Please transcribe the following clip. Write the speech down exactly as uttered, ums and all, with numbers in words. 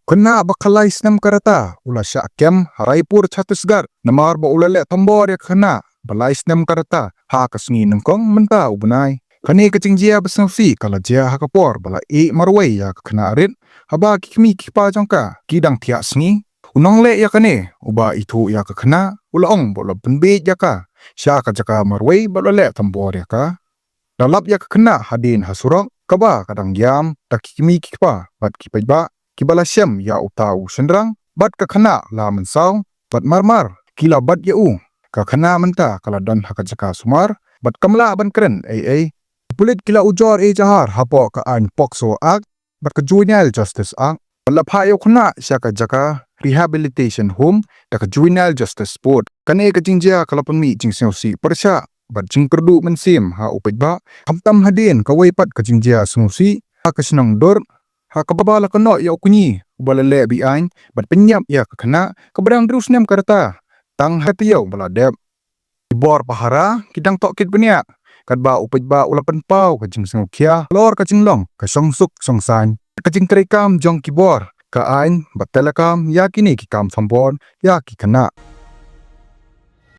Khynnah ba khalai snem ka rta u la shah kem ha Raipur, Chhattisgarh, namar ba u la leh thombor ïa ka khynnah ba lai snem ka rta ha ka sngi nyngkong mynta u bnai. Kane ka jingjia ba sngewsih ka la jia ha ka por ba la ïeh marwei ïa ka khynnah rit, haba ki kmie ki kpa jong ka ki dang thiah sngi. U nongleh ïa kane, uba ithuh ïa ka khynnah, u la ong ba u la pynbiej ïa ka sha ka jaka marwei bad u la leh thombor ïa ka. La lap ïa ka khynnah hadien ha surok, kaba ka dang ïam da ki kmie ki kpa bad ki paidbah kiba la shem ïa uta u shynrang bad ka khynnah la mynsaw, bad marmar ki la bat ïa u. Ka khynnah mynta ka la don ha ka jaka sumar bad kam lah ban kren ei ei. Ki pulit ki la ujor ejahar hapoh ka aiñ POCSO Act bad ka Juvenile Justice Act, bad la phah ïa u khynnah sha ka jaka rehabilitation home da ka Juvenile Justice Board. Kane ka jingjia ka la pynmih jingsngewsih pyrshah bad jingkyrduh mynsiem ha u paidbah, khamtam hadien kawei pat ka jingjia sngewsih ha ka shnong Dur, ha kaba la kynnoh ïa u kñi uba la leh be-aiñ bad pynïap ïa ka khynnah kaba dang hynriew snem ka rta tang ha ka taïew ba la dep. Ki bor pahara ki dang tohkit bniah, katba u paidbah u la pynpaw ka jingsngewkhia halor ka jinglong ka shongsuk shongsaiñ, ka jingtreikam jong ki bor, ka aiñ bad telkam ïa kine ki kam thombor ïa ki khynnah.